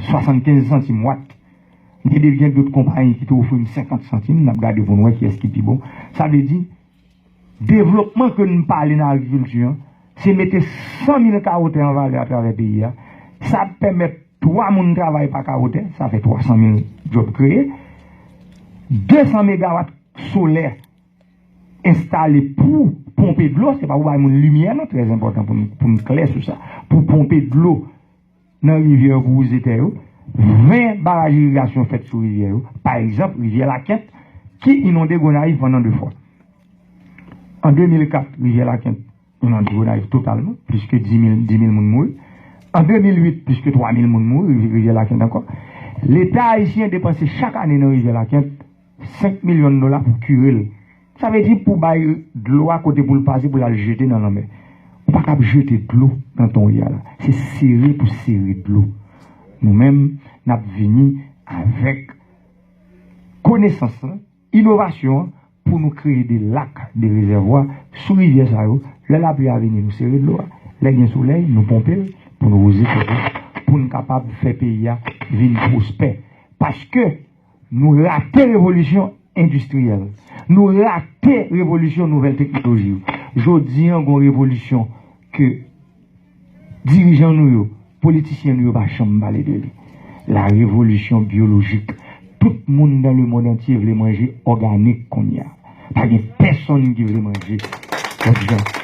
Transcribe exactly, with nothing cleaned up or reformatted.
swasannkenz santim wat. Gen de, gen dòt konpayi ki te ofri m senkant santim, n ap gade pou n wè kiyès ki pi bon. Sa vle di, devlopman ke n pale nan agrikilti an, se mete san mil kawo tè an valè atravè peyi a. Sa ap pèmèt twa moun travay pa kawo tè, sa fè twa san mil djòb kreye. De san megawat solè enstale pou ponpe dlo, se pa pou bay moun limyè non, trè enpòtan pou n, pou n klè sou sa. Pou ponpe dlo nan rivyè yo, pou wouze tè yo. Ven baraj irigasyon fèt sou rivyè yo. Pa egzanp, rivyè Lakent, ki inonde Gonayiv pandan de fwa. An de mil kat, rivyè Lakent inonde Gonayiv totalman, plis ke dis mil, dis mil moun mouri. An de mil uit, plis ke twa mil moun mouri, rivyè Lakent ankò. Leta ayisyen depanse chak ane nan rivyè Lakent senk milyon dola pou kire l. Sa vle di pou bay dlo a kote pou l pase, pou l al jete nan lanmè. Ou pa kab jete dlo nan ton w ye a la. Se sere pou sere dlo. Nou menm, n ap vini avèk konesans lan, inovasyon an, pou nou kreye de lak, de rezèvwa sou rivyè sa yo. Lè lapli a vini, nou sere dlo a. Lè gen solèy, nou ponpe l pou nou wouze tè yo, pou n kapab fè peyi a vin pwospè. Paske nou rate revolisyon endistriyèl. Nou rate revolisyon nouvèl teknoloji yo. Jodi an, gon revolisyon ke dirijan nou yo, politisyen nou yo pa janm pale de li. La révolution biologique. Tout moun dans le monde entier vle manje òganik kounye a. Pa gen pèsonn ki vle manje lòt jan.